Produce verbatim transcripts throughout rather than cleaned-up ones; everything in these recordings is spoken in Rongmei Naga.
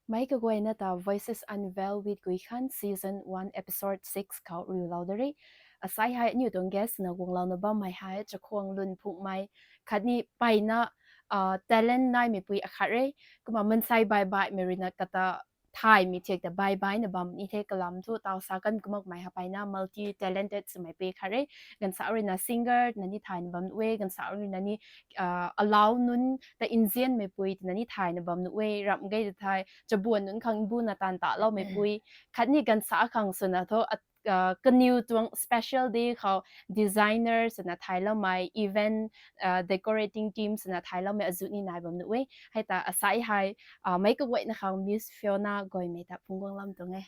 Meic kaguayna ta Voices Unveiled with Guikhan season one episode six khou riulou da re. Asai hei aniu tuang guest na guanglouna bammei hei Chakhwang Lun Phungmei khatni mpeyna talent naimeipui akhat re. Kumna mansei baih baihmei ruina kata thaymei thiak ta baih baihna bam ni the. Kalam thu taw sa kan kumna kamei hei mpeyna multi talented swmeipui khat re. Ganvsaekc ruina singer twna ni thayna bam nuh e, ganvsaekc ruina ni alau nunc ta nzianmeipui twna ni thayna bam nuh e. Ramh gay ta thei chabuan nunc khang mbuna taanv taloumei pui, khatni ganvsaekc khang swna thu kaniw tuang special day khou designer swna thayloumei, event decorating team swna thayloumei azuh ni nai bam nuh e. Hei ta asai hei meic kaguayna khang Miss Fiona Goimei ta phungc guanglam tuang e.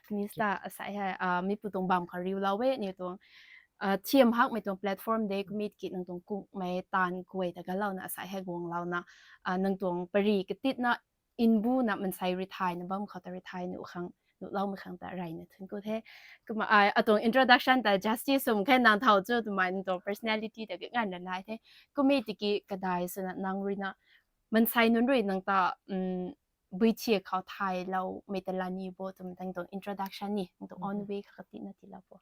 Miss ta asai hei mipu tuang bam khou riulou e, aniu tuang thiam hakmei tuang platform de kumna ki nang tuang kungmei taanv guay ta galouna asai hei guanglouna nang tuang pary katitna mbuna mansei rui thayna bam khou ta rui thay nuh khang nuhloumei khang ta reyna thuanc ku the. Kumna atuang introduction ta justice sw khe nang thow chu twmei nang tuang personality ta kanganv ra nai the. Kumna tiki kadai swna nang ruina mansei nunc rui nang ta bui thiak khou thayloumei ta la ni bo twmei nang tuang introduction ni nang tuang own way khou katina tiilou bo.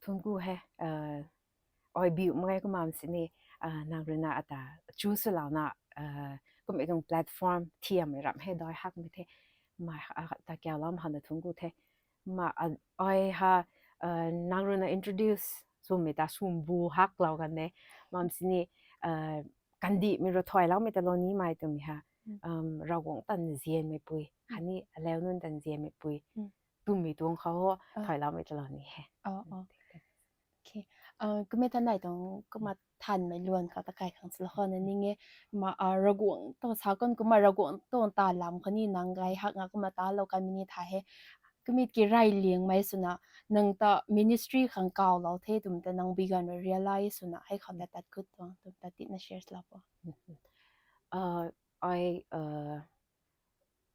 Thuanc ku he. Ai biu mak ge kumna sini nang ruina ata chu swlouna kumna tuang platform thiammei ramh hei dai hakmei the. Mei ta kauloumei khang ta thuanc ku the. Kumna ai ha nang ruina introduce swmei ta swmbu haklou kan de. Kumna sini kandihmei rui thayloumei ta lou nimei twmei ha Ravguangc ta nzianmeipui khatni alau nunc ta nzianmeipui twmei tuang khou thayloumei ta lou ni he. Kumna ta nai tuang kumna thanmei luan khou ta kai khang swlou khou na ning e. Kumna Ravguangc tuang sa kan kumna Ravguangc tuang ta lam khatni nang gay hak nga kumna talou kanmei ni tha he. Kumna ki rey liangmei swna nang ta ministry khang kawlou the twmei ta nang bui ganv rui realize swna hei khou ta tat khut tuang twmei ta tina share lou bo. Ai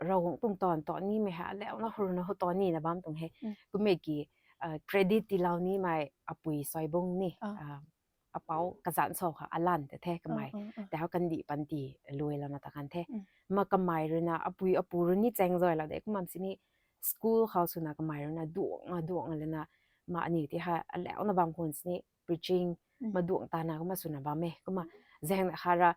Ravguangc tuang taanv ta nimei hei alauna khou ruina hu ta nina bam tuang he. Kumna ki credit tiilou nimei apui Saibung ni apou kazanc sa khou alan ta the kamei. Tei hou kandih panty luailouna ta kan the. Kumna kamei ruina apui apu rui ni chaeng zaylou de kumna sini school khou swna kamei ruina duang duang lana kumna aniu ti hei alauna bam khwan sini preaching maduang tana kumna swna bam e. Kumna zaeng kha ra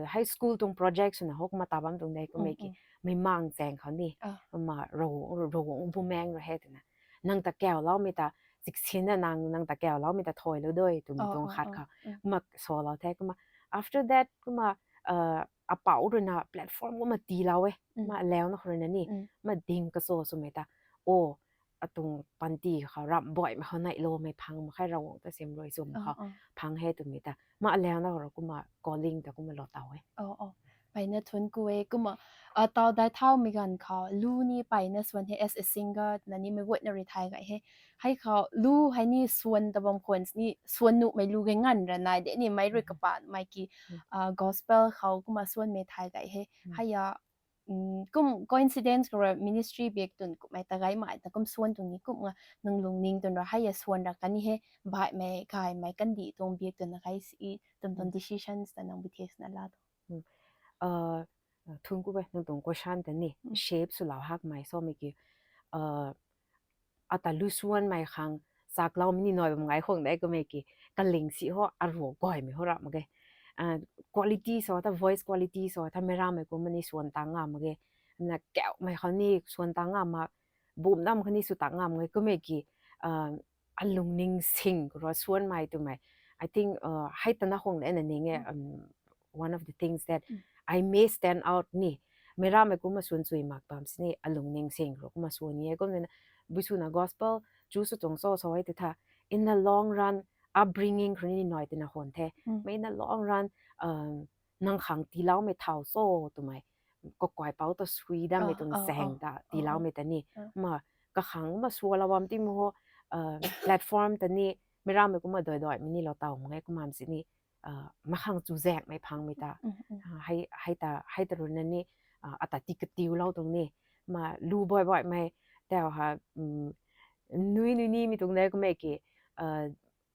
high school tuang project swna hou kumna ta bam tuang de kumna ki mei mang chaeng khou ni kumna Ravguangc bumaengc rui he twna nang ta kauloumei ta chiksinna nang nang ta kauloumei ta thaylou doi twmei tuang khat khou kumna salou the. Kumna after that kumna apou ruina platform kumna tiilou e. Kumna alauna khou ruina ni kumna ding kaso swmei ta o atuang panty khou ramh baihmei khou neihloumei phang mak khe Ravguangc ta sim rui swm khou phang he twmei ta kumna alauna khou rui kumna calling ta kumna lou taw e. Mpeyna thuanc ku e. Kumna taw dai thaumei ganv khou lu ni mpeyna swan he as a singer twna ni meic guayna rui thay gay he. Hei khou lu hei ni swan ta bam khwan sini swan nuhmei lu ge nganv ra nai de ni meic rui kapatmei ki gospel khou kumna swanmei thay gay he. Hei a kum coincidence khou rui ministry biak twn kumhmei ta gaymei ta kum swan tuang ni kumna nang lungning twn ra hei a swan ra kan ni he. Baihmei gaymei kandih tuang biak twn na gay si twmei tuang decisions ta nang bui thiak swna la tu. Thuanc ku e nang tuang question ta ni shape swlou hakmei samei ki ata lu swanmei khang chakloumei ni nai bam gay khang de kumna ki kaling si hou aruak gaymei hou ramh mak ge. Quality sa ta voice quality sa ta meic rammei kumna ni swan ta ngam mak ge. Na kauhmei khou ni swan ta ngam mak, bum dam khou ni sw ta ngam mak ge kumna ki alungning sing khou rui swanmei twmei I think hei ta na khang de na ning e. One of the things that I may stand out ni meic rammei kumna swan chui mak bam sini alungning sing khou rui kumna swan ni e kumna bui swna gospel chu sw tuang cho so hei ti tha in the long run upbringing khou ni nai tina khwan the. Mei in the long run nang khang tiiloumei thau cho twmei kakuay pou ta sui dammei tuang zaeng ta tiiloumei ta ni kumna kakhang kumna swalou bam ti mu hou platform ta ni meic rammei kumna doi doimei ni lou taw mak ge kumna sini makhang chuzaenghmei phangmei ta hei ta hei ta ruina ni ata ti katiulou tuang ni kumna lu baih baihmei tau ha nui nui nimei tuang de kumna ki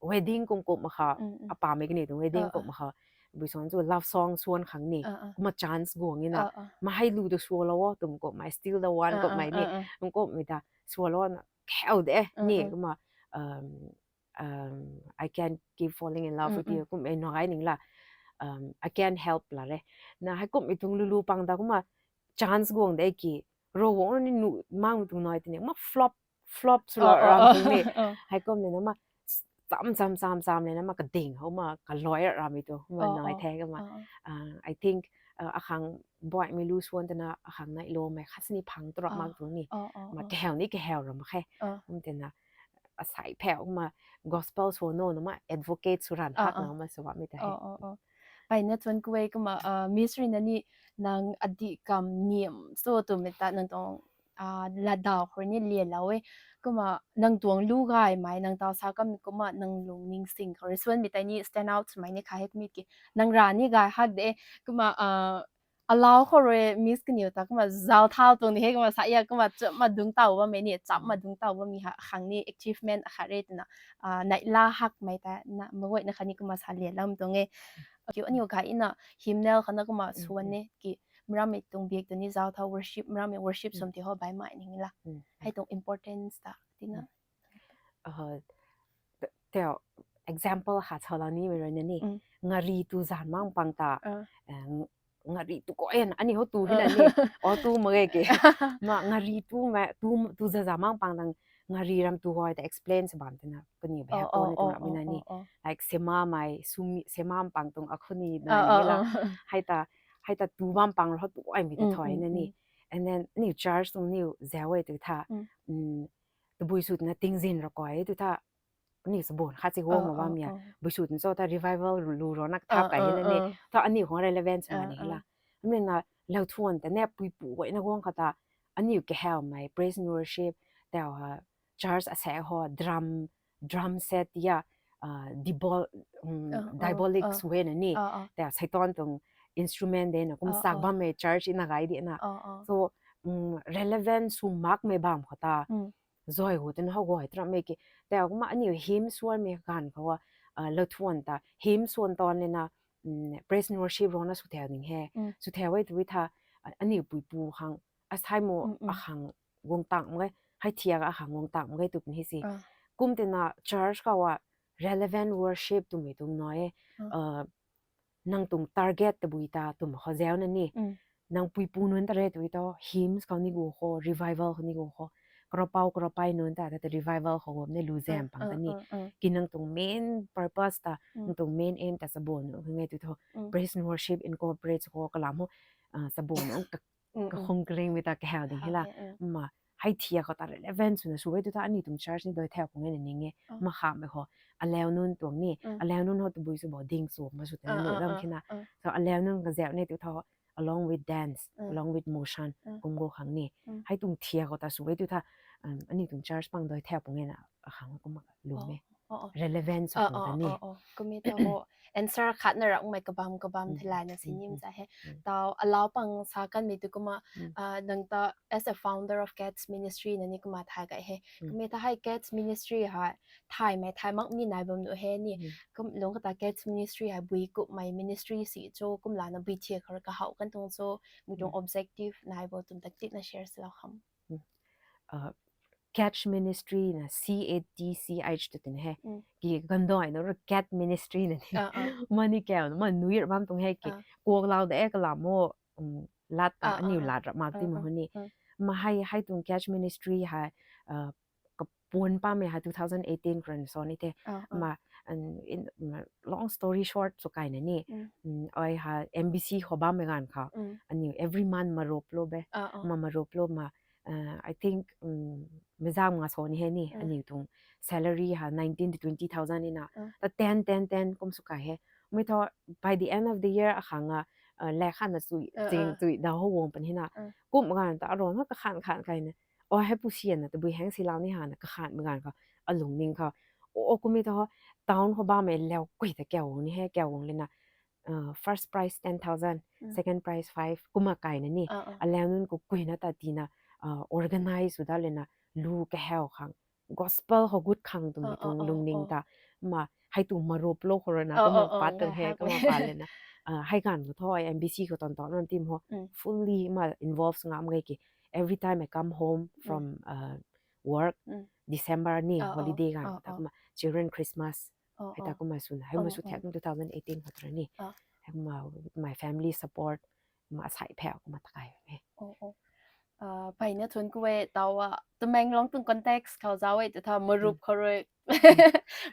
wedding kum kum mak kha apamei kani tuang wedding kum mak kha bui suan chu love song suan khang ni. Kumna chance guang ina. Ma hei lu tu sualou o, tum kumhmei still the one kumhmei ni. Kum kumhmei ta sualou na khau de ni. Kumna, um, um, I can't keep falling in love with you. Kumhmei na gai ning la. Um, I can't help la re. Na hei kumhmei tuang lulu pang ta kumna chance guang de ki. Ro guang ni nu mang tuang nai tini. Kumna flop, flop sula ram tuang ni. Hei kumna na ma cham, cham, cham, cham le na ma kading hou ma kaloi ramei tu. Kumna nai the kumna. Uh, I think, uh, akhang buaimei lu suan tana akhang nai lomei khat sini phang tu ram mak tuang ni. Ma kahau ni kahau ram khe. Kum tena asai pheu kumna gospel suan no na ma advocate sw ran hak na ma sw bammei ta he. Pai na chuan kuei kumna, uh, Miss Rina ni nang adi kam niam so tu mei ta nang tuang, ah, latdau khou ni lialou e. Kumna nang tuang lu gaymei, nang tau sa kam kumna nang lungning sing khou rui suanmei tei ni stand out swmei ni kha hek mi ki. Nang ra ni gay hak de. Kumna, ah, alau khou rui Miss kaniw ta kumna zau thau tuang ni he kumna sa ya kumna cham ma dung tau bammei ni, cham ma dung tau bammei ha, khang ni achievement akhat re twna, ah, nai la hakmei ta na, maguayna kha ni kumna sa lialou tuang e. Okay, aniu kha ina hymnal khou na kumna suan e ki, marammei tuang biak tu ni zau thau worship, marammei worship sum ti ho baimei ning la. Hei tuang importance ta tina. Uh, teo example khat sa la nimei rui na ni. Ngari tu zan mang pang ta, eh, ngari tu ko en, ani ho tu hina ni. O tu mak ge ke. Ma ngari tu ma, tu, tu za za mang pang tang ngari ram tu hoi ta explain sa bam tena. Kani bhek tu ni tu ram na ni. Like sema mai, sumi, sema pang tuang akhuni na ni la. Hei ta, hei ta tu bam pang ro tu hoi mi ta thoi na ni. And then ni church tuang ni zau e tu tha. Mm, tabui sut na tingzin ra koi tu tha. Ni sabon khat si guang ma bam ya. Bui sut na cho ta revival lu ro na thap kai na ni. Tha ani khong relevance ma ni la. Ami na lau thuan ta ne pui pu guay na guang kha ta. Aniu kahau mai praise and worship, tau ha, church asa ho, drum, drum set ya, uh, dibol, um, diabolic sw na ni, tau Satan tuang instrument de na, kum sak bam e church ina gai di na. So, um, relevant sw mak mei bam kho ta, zoi hu tena ho guay tram mei ki, tau kumna aniu hymn suan mei kan kho wa, uh, lau thuan ta, hymn suan ton le na, um, praise and worship ro na sw thau ning he, sw thau e tu tha, uh, aniu pui pu khang, asai mo akhang guang tang mak ge, hei thiak akhang guang tang mak ge tu pun hi si. Kum tena church khou wa relevant worship twmei tuang nai e, uh, nang tuang target tabui ta twmei khou zau na ni. Nang pui pu nunc ta re tu to, hymns khou ni gu kho, revival khou ni gu kho. Karapau karapai nunc ta, ta revival khou guam ne lu zam pang ta ni. Ki nang tuang main purpose ta, nang tuang main aim ta sabon nu nge tu tho. Praise and worship incorporate kho kalam ho, ah, sabon nu ka, ka khong kring mi ta kahau ding hela. Ma, hei thiak khou ta relevant swna sw e tu ta ani tuang church ni doi thau khong nge na ning e. Ma kha mei kho. Alau nunc tuang ni, alau nunc ho tabui sw bo ding sw ma sw ta na nu ram kina. So alau nunc ka zau ne tu tho, along with dance, along with motion, kum gu khang ni. Hei tuang thiak khou ta sw e tu tha, um, ani tuang church pang doi thau khong nge na, akhang kum ma lu me. Relevance khou ta ni. Kumi ta ho. Answer khat na rak mei kabam kabam thilai na si nim za he. Tau alau pang sa kan mi tu kumna, ah, nang ta as a founder of Cats Ministry na ni kumna thai kai he. Kumi ta hei Cats Ministry ha, thai mei thai mak ni nai bam nu he ni. Kum lung kata Cats Ministry ha bui kup mei ministry si cho kum la na bui thiak khou kahau kan tuang cho, mi tuang objective nai bo tum tak tik na share sila kham. Uh, Catch Ministry na, C A T C H tu tin he. Ki gandoi na ru Cat Ministry na ni. Mani kau na, ma nui ram tung he ki. Kuak lau da e kalam mo, um, lat ta, aniu lat ram mak ti mo ni. Ma hei, hei tuang Catch Ministry hei, uh, kapun pa mei hei two thousand eighteen kran so ni te. Ma, and in, ma, long story short so kai na ni. Um, ai ha M B C khou bam mei gan kha. Aniu every month ma rop lo be. Ma, ma rop lo ma, uh, I think, um, mezang nga so ni he ni, aniu tuang salary ha nineteen to twenty thousand ni na. Ta ten, ten, ten kum sw kai he. Mi tho, by the end of the year, akhang a, uh, le khan na chui, ching chui da ho wang pan hi na. Kum gan ta aro na ka khan khan kai na. O he pu sian na, tabui heng si lau ni ha na, ka khan mi gan kha, alung ning kha. O, o kum mi tho, town ho bam mei lau kui ta kau wang ni he, kau wang le na. Uh, first prize ten thousand, second prize five, kumna kai na ni. Alau nunc khou kui na ta ti na, uh, organize sw da le na, lu kahau khang, gospel khou gut khang tu mi tuang lungning ta, ma, hei tu marup lo khou rui na kumna pat tang he, kumna pat le na. Hei ganv khou thu ai M B C khou tan tan ram team ho fully ma involve ngam gay ki. Every time I come home from work, December ni holiday ganv ta kumna children Christmas hei ta kumna swna hei ma sw thiak two thousand eighteen khou ta ni. Hei kumna with my family support, ma asai pheu kumna takai e. Peyna thun ku e taw a Tamenglong tuang context khou zau e tu tha marup khou rui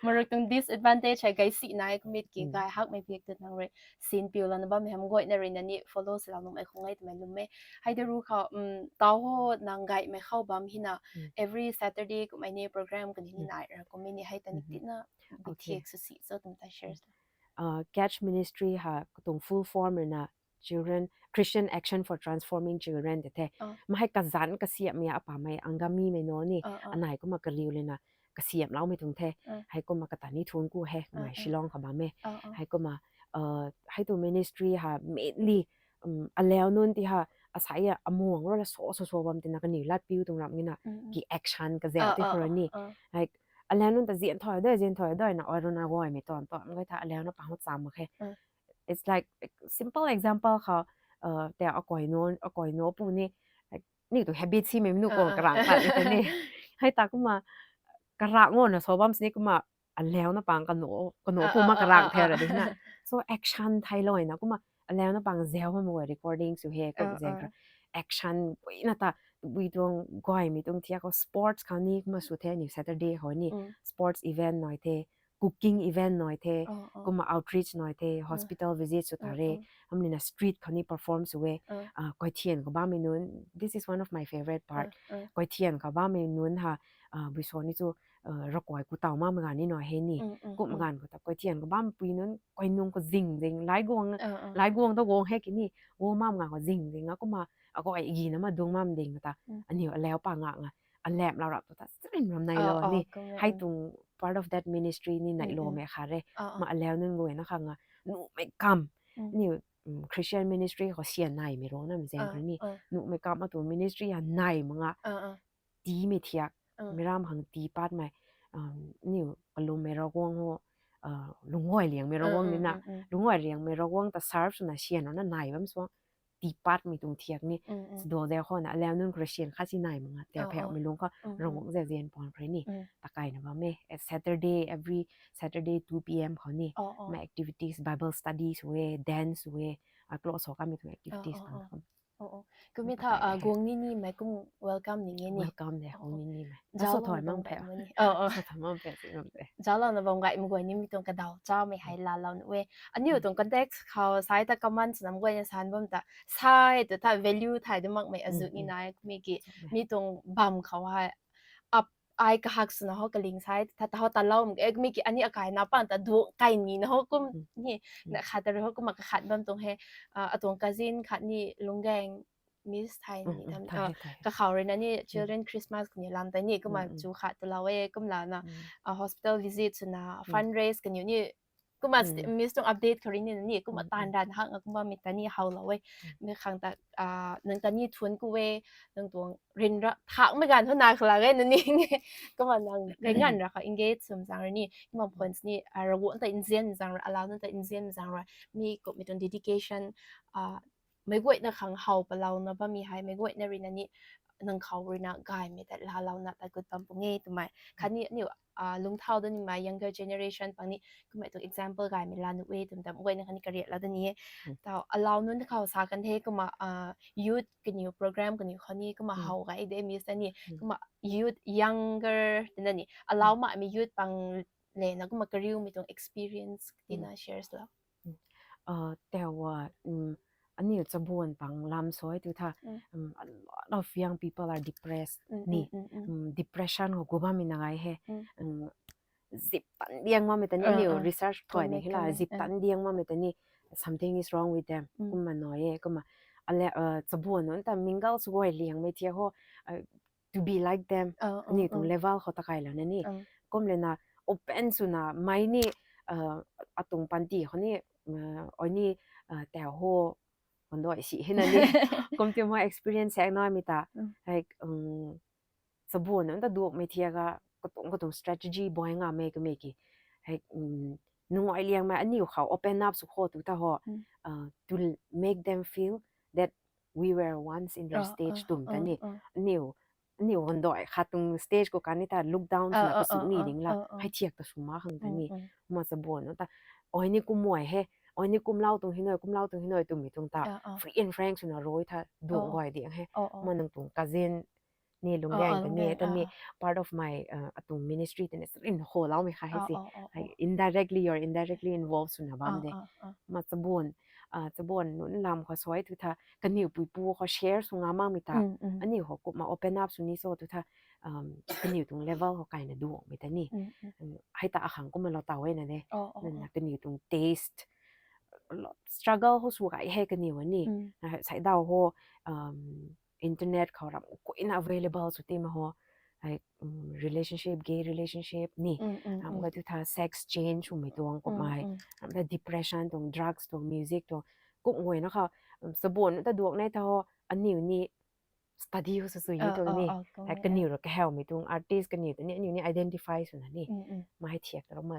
marup tuang disadvantage hei gay si nai kumit ki gay hakmei piak tu nang rui sin piu lana bammei ham guayna rui na ni follow si lou nuhmei khou ngai twmei lum e. Hei de ru khou taw ho nang gaymei khou bam hina every Saturday kumhmei ni program kani ni nai ra kumhmei ni hei ta ni tina bu thiak sw si cho tum ta share. Catch Ministry ha katuang full form rui na Children, Christian Action for Transforming Children te the. Ma hei kazanc kasiamhmei a pamei Angami mei no ni, anai kumna kariu le na kasiamhloumei tuang the. Hei kumna kata ni thun ku he, mei Shillong khou bam e. Hei kumna hei tu ministry ha mainly aleu nunc ti ha asai a amuang ro la so so so bam tina kaniw lat piu tuang ram ngi na ki action kazauh ti khou ni. Like aleu nunc ta zian thoi doi zian thoi doi na oi runa guaymei tuan tuan gay tha aleu na pang cham mak khe. It's like simple example khou te akoi no akoi no pu ni ni tu habit si mei nu ko karak ta ni hei ta kumna karak ngo na so bam sini kumna aleu na pang kano kano kumna karak the ra di na. So action thai lou na kumna aleu na pang zau bam guay recording sw he kum zau kha action bui na ta bui tuang guaymei tuang thiak khou sports khou ni kumna sw the ni Saturday khou ni sports event noi the, cooking event noi the, kumna outreach noi the, hospital visit sw ta re, hamni na street khou ni perform sw e. Koithian khou bammei nunc, this is one of my favorite part. Koithian khou bammei nunc ha bui so ni chu rakuai ku taw ma magan ni noi he ni. Kum magan khou ta koithian khou bam pui nunc koi nung khou zing zing lai guang lai guang ta guang he ki ni guang ma magan khou zing zing a kumna akai gi na ma dung mam ding ta aniw aleu pa nga nga alap lau rap tu ta srin ram nai lo ni. Hei tuang part of that ministry ni nai lo mei kha re. Ma aleu nunc guay na kha nga nuhmei kam ni Christian ministry khou sian nai mei rong na mei zeng kha ni nuhmei kam a tu ministry a nai ma nga ti mei thiak mei ram hang ti pat mei ni kalummei Ravguangc ho lungc guay liangmei Ravguangc ni na lungc guay liangmei Ravguangc ta serve sw na sian rou na nai bam suang ti pat mei tuang thiak ni do de khou na aleu nunc Christian kha si nai ma nga te pheu mei lung khou Ravguangc zau zian puan khou ni takai na bam e. Saturday, every Saturday two P M khou ni mei activities, Bible study sw e, dance sw e, a close khou kamei tuang activities pang ta kum Kumna tha guang ni ni mei kum welcome ni nge ni. Welcome de guang ni ni mei. Zau thoi mang phe. Thoi mang phe si ngam de. Zau lana bam gay mei guay ni mi tuang kadaw cha mei hei la lau nu e. Aniu tuang context khou sai ta command nam guay na san bam ta sai tu tha value thai de mak mei azu ni nai kumna ki mi tuang bam khou hei ap ai kahak swna ho kaling sai ta ta ho ta lau e kumna ki ani akai na pan ta du kai ni na ho kum ni na khat ta ho kumna kakhat bam tuang he. Atuang cousin khat ni Lunggang Miss thai ni tham kakhou rui na ni Children Christmas kani lam ta ni kumna chu khat ta lau e kumla na hospital visit swna fundraise kani ni kumna Miss tuang update khou rui ni ni kumna tan ran hak nga kumna mi ta ni how lau e. Mi khang ta nang ta ni thun ku e nang tuang rin ra thak mei gan huna khla ge na ni kumna nang gai ngan ra kha engage sum zang rui ni kumna points ni Ravguangc ta inzian zang rui allow nang ta inzian zang rui mi kum mi tuang dedication mei guayna khang how palouna bam mi hei mei guayna rui na ni nang khou rui na gaymei ta lalouna ta gut bam pung e twmei khatni aniu lungthau da nimei younger generation pang ni kumna tu example gaymei la nu e twmei ta guayna khatni kariat la da ni e. Tau allow nunc khou sa kan the kumna youth kaniw program kaniw khou ni kumna how gay de Miss ta ni kumna youth younger tina ni allow ma mi youth pang le na kumna kariu mi tuang experience tina shares la. Tewa aniu chabuan pang lam soi tu tha a lot of young people are depressed ni. Depression khou gu bammei na gay he. Zip tan diang bammei ta ni aniu research thoi ni hila zip tan diang bammei ta ni something is wrong with them kumna noi e kumna ale chabuan nunc ta mingle sw guay liangmei thia ho to be like them aniu tuang level khou ta kai lana ni kum le na open swna mei ni atuang panty khou ni oi ni tau ho kandoi si hina ni kum ti mo experience hei naimei ta like chabuan nunc ta duakmei thiak a katuang katuang strategy boi ngamei kamei ki hei, um, nungai liangmei aniu khou open up sw khou tu ta ho, Mm. uh, to make them feel that we were once in their Ah, stage ah, tum ta ah, ni. ah. Aniu, aniu hon doi khat tuang stage khou kan ni ta look down Ah, swna ah, kasw ah, ni ah, ding la, ah, ah. hei thiak ta sw mak khang ta Mm, ni. mm. Ma chabuan nu ta, oi ni kum moi he, oi ni kum lau tuang hi noi, kum lau tuang hi noi tum mi tuang ta. Ah, ah. Free and frank swna rui tha duang Oh, oh. Guay ding he. Oh, oh. Ma nang tuang cousin ni lung Oh, gang oh, ta lung ni, gang, ta ni ah, ah. part of my, uh, atung ministry ta ni srin ho lau mi kha he Ah, si. oh, oh, Hei, oh. indirectly or indirectly involved swna bam Ah, de. ah, ah. Ma chabuan, ah, chabuan nun lam khou soi tu tha, kaniw pui pu khou share sw nga mak mi ta. Mm, mm. Aniu khou kumna open up sw ni so tu tha, um, kaniw tuang level khou kaina duang mi ta ni. Mm, mm. Um, hei ta akhang kumna lo tau e na de. Oh, oh, Nana oh. kaniw tuang taste, lo, struggle ho sw kai he kaniw ni. Mm. Na hei sai dau ho, um, internet khou ram kuina available sw ti ma ho. Like, um, relationship, gay relationship ni. Mm, mm, Ram mm. ga tu tha sex change sw mi tuang kum Mm, mai. mm. Ram ta depression tuang, drugs tuang, music tuang. Kum ngoi na kha, um, chabuan ta duak nai ta ho, aniu ni study ho sw sui ni Ah, tuang ah, ni. ah, kum Like, ni, ah. kaniw ra kahau mi tuang artist kaniw ta ni, aniu ni identify sw na ni. Mm, mm. Ma hei thiak ta ram ma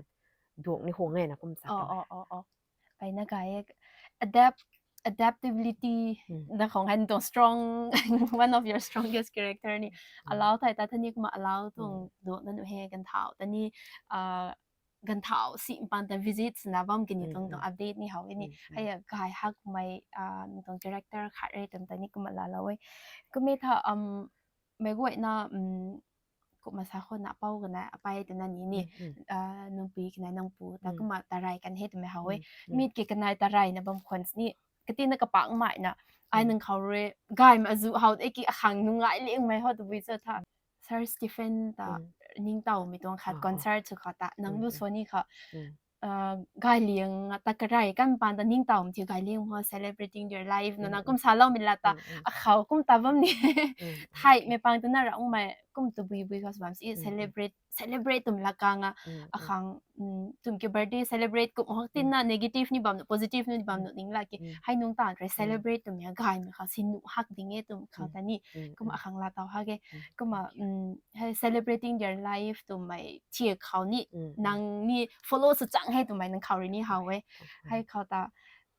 duak ni ho ngai na kum sa Oh, ta. oh, oh, oh. Kai na kai e. Adapt, adaptability Mm. na khong han tuang strong, one of your strongest character ni. Mm. Allow thai ta thani kumna allow tuang Mm. duak na nu he kan thau. Ta ni, ah, kan thau si pan ta visit na bam kini Mm, tuang tuang mm. update ni hau ni. Mm, mm. Hei a kai hak mai, ah, mi tuang character khat re tum ta ni kumna la la e. Kum e tha, um, mei guay na, um, kumna sa khou na pau kanei apai tu na ni ni. Mm, mm. Ah, nungpui kanei nungpu ta Mm. kumna tarai kan he tum e hau e. Mm, mm. Mit ki kanei tarai na bam khons ni. Kati na kapang mai na. Ai Mm. nang khou re. Gay ma azu hau e ki akhang nungai ling mai ho tu bui sa tha. Sir Stephen ta Mm. ningtow mi tuang khat Ah, ah. concert sw khat ta nang Mm, lu mm. Sony kha. Mm. Ah, gay liang ta karai kan pan ta ningtow mi thiu gay liang ho celebrating their life na Mm, na mm. kum sa lou mi la ta Mm, mm. akhou kum ta bam ni. Mm, Thai okay. mei pang tu na ra ung mai kum tu bui bui kha sw bam si Mm, mm. celebrate, celebrate tum la kang a Mm, mm. akhang, mm, tum ki birthday celebrate kum hok tin Mm. na negative ni bam nu positive ni bam Mm. nu ning la ki Mm. hai nung tan re Mm. celebrate tum ya gay mi kha si nu hak ding e tum khou Mm. ta ni Mm, kumna mm. akhang la tau hak e. Mm, Kumna, thank you. Mm, hei celebrating their life tum mai thiak khou ni Mm, mm. nang ni follow sw chang he tum mai nang khou ri ni hau e. Okay. Hei khou ta,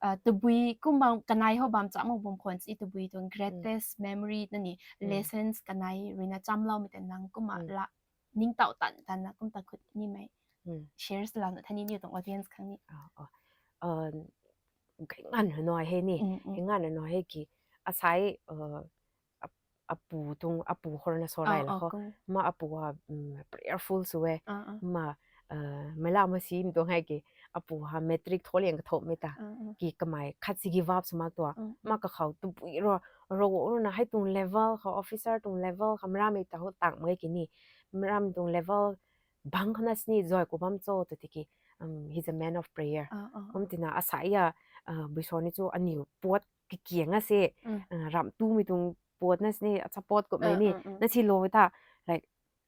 ah, tabui kum bam kanei ho bam cham bam khons i tabui tuang Mm. greatest memory na ni Mm. lessons kanei rui na cham lou mi ta nang kumna Mm. la ningtow tan tan na kum ta khut ni mai Mm. share sw lau na thani ni tuang audience khang ni. Ah, ah. Um, kai ngan hoi noi he ni. Mm, mm. Kai ngan hoi noi he ki asai, uh, ap-, apu tuang, apu khou na so Ah, rai la ah, kho. kung. Ma apu ha, um, prayerful sw e. Ah, ah. Ma, uh, mei la ma si mi tuang hei ki apu ha matric tho liang ka tho mi ta. Ah, ah. Ki kamei khat si give up sw mak tuang. Mm, Ma mm. kakhou tabui ro, ro, ro na hei tuang level khou, officer tuang level khou, mram mi ta ho tang mai ki ni. Mram tuang level bang khou na sini zoi ku bam cho tu tiki, um, he's a man of prayer. Ah, ah, Kum ah. tina asai ya, uh, bui so ni chu aniu puat ki kiang a se, Mm. uh, ram tu mi tuang puat na sini, acha puat kup mai Ah, ni, ah, ah. na si lo ta, like,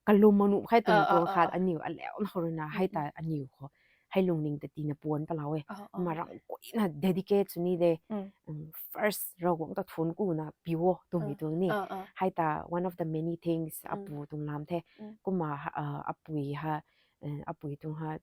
kalum manu khai tuang Ah, ah, tuang ah, khat ah. aniu alew na khou rui na Mm, hei ta mm. aniu khou hei lungning ta tina puan palau e. Ah, ah. Ma ram kuina dedicate sw ni de. Mm. Um, first Ravguangc ta thun ku na piu o tu mi Ah, tuang ni. ah, ah. Hei ta one of the many things Mm. apu tuang lam the. Mm. Kumna ha, uh, apui ha, uh, apui tuang ha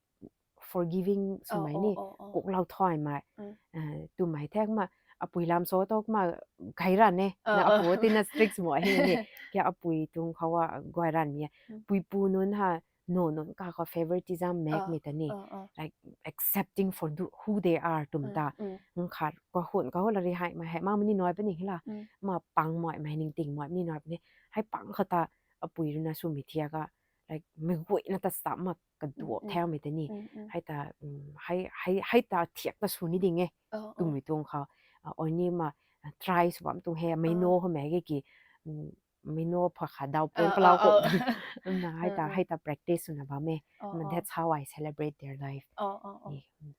forgiving sw Oh, mai oh, ni. oh, oh. Kuk lau thoi mai. Mm. Uh, tu mai the ma apui lam so to ma gai ran e. Na Oh, oh. Apu tina strict sw mai he ni. Kya apui tuang khou a guay ran mi. Mm. Pui pu nunc ha no nunc ka khou favoritism mek Ah, mi ta ni. ah, ah. Like accepting for do, who they are tum Mm, ta. mm. Ng khat ka hun ka ho la ri hai mai hai ma mani noi pa ni la. Mm. Ma pang moi mai ning ting moi mani noi pa ni. Hei pang khou ta apui rui na sw mi thiak a. Like mei guay na ta sa ma ka duo Mm, mm. Theo mi ta ni. Mm, mm. Hei ta, um, hei, hei, hei ta thiak ta sw ni ding e. Oh, Tu oh. mi tuang khou. Uh, oi ni ma, uh, try sw bam tuang he. Mei Oh. no ho mei ge ki. Um, mei no pha kha dau puan Ah, palau ah, ko. ah. Na hei ta, Mm, mm. hei ta practice sw na bam e. Oh, Na oh. that's how I celebrate their life. Oh, oh, oh. Ni, mm.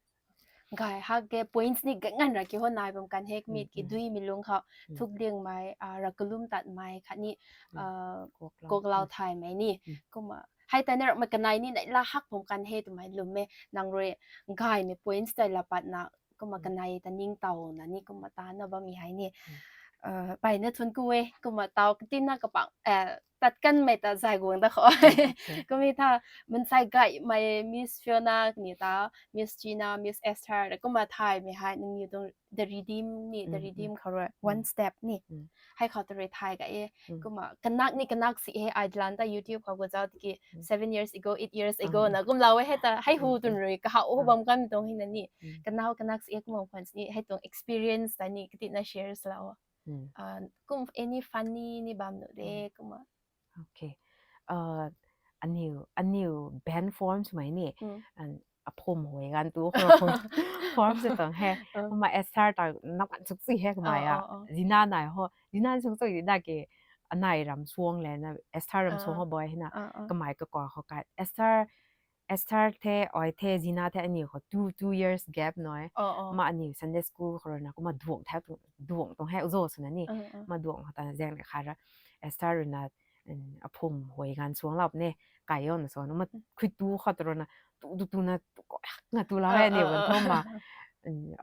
Gay hak ge points ni gay ngan ra ki ho nai bam kan hek mit Mm, ki mm. Dui mi lung khou Mm. thuk ding mai, ah, ra kalum tat mai khat ni, Mm. ah, Kok lau. kok lau Mm. thai mai ni. Mm. Kumna hei ta na ra ma kanei ni nai la hak bam kan he tu mai lum e. Nang rui gay mi points tai la pat na kumna Mm. kanei ta ningtow na ni kumna ta na bam mi hai ni. Mm. Ah, pai na thun ku e, kumna tau katin na kapang, eh, tat kanmei ta zay guang da kho. Kum e tha, mansei gaymei Miss Fiona ni ta, Miss Gina, Miss Esther, kumna thaymei hei nangniw tuang The Redeem ni, The Redeem khou rui, One Step ni. Hei khou ta rui thay ka e. Kumna kanak ni kanak si e, ai lan ta YouTube khou gu zau tiki seven years ago, eight years ago na kumlou e hei ta, hei hu tun rui kahaw bam kan tuang hei na ni. Kanau kanak si e kumna khwan ni, hei tuang experience ta ni katina share lou. Kum any funny ni bam nu de kumna. Okay. Aniu, aniu band form swmei ni. Aphum huay ganv tu form se tuang he. Kumna Esther ta naman suk si he kamei a. Zina nai ho. Zina suk suk di da ke anai ram suang le na, Esther ram suang ho boy hei na. Kamei kakua khou kai. Esther Esther the, ai the, Zina the, aniu khou two, two years gap nai. Kumna aniu Sunday school khou rui na, kumna duang the, duang tuang he, uzo swna ni. Kumna duang khou ta zaeng le kha ra. Esther rui na, aphum huay ganv suang lou ne, kai yon na suang, kumna khui tu khou ta rui na, tu, tu, tu na, tu ko, nga tu la he, aniu ganv thum ma.